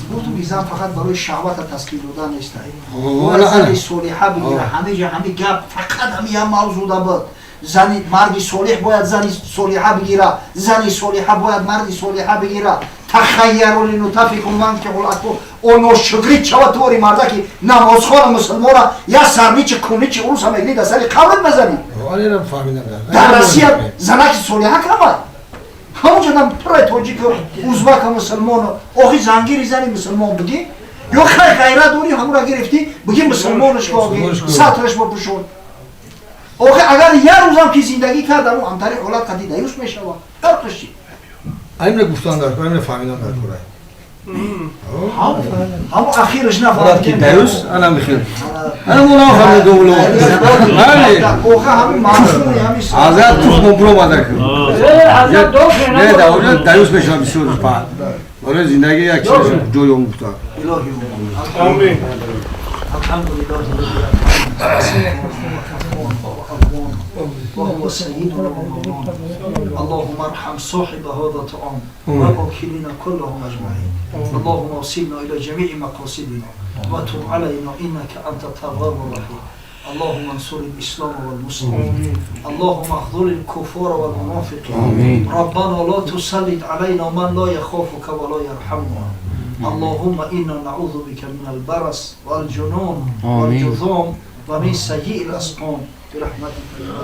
Гуфтум, ки зан фақат барои шаҳвата таскин додан нест, бояд зани солиҳа бигира. Ҳамеҷа ҳами гап, фақат ҳами як мавзуда буд. Зани марди солиҳ бояд зани солиҳа бигира, зани солиҳа бояд марди солиҳа бигира. تخيروا لنطفكم وانكحوا الأكفؤ. О ношукрӣ чава, туори мардаки намозхона мусулмона я сарничи куничи уруса мегирӣ, дар сари қабрат мезанӣ. Дар Россия занаки солиҳа камай, ҳамонҷо пурай тоҷику узбака мусулмону. Охи зангири зани мусулмон бугӣ ё хай ғайрат дорӣ, ҳамура гирифтӣ, бугӣ мусулмонаш коги, сатраш бопӯшон. Охи агар як рӯзам ки зиндагӣ кардам, ҳамтари ҳолат қади даюс мешавад, фарқаш чи? Аймна гуфтан дар кор, аймна фаҳмидан дар кор. Ҳамо ахираш. Ҳолат ки даюс, ана михел. Ана мо нафаҳмид довло. Бале. Охи ҳами мафҳуми ҳами Азат тухмо буромада ки. Не, да, оҷа даюс мешавад бисёр па. Барои зиндагӣ як чиз ҷои он гуфта. Илоҳи. Амин. الحمد لله رب وهو سيدنا ومولانا. اللهم ارحم صاحب هذا الطعام والآكلين كلهم اجمعين. اللهم وصلنا الى جميع مقاصدنا وتب علينا انك انت التواب الرحيم. اللهم انصر الاسلام والمسلمين، اللهم اخذل الكفار والمنافقين. ربنا لا تسلط علينا من لا يخافك ولا يرحمنا. اللهم انا نعوذ بك من البرص والجنون والجذام ومن سيء الاسقام برحمتك يا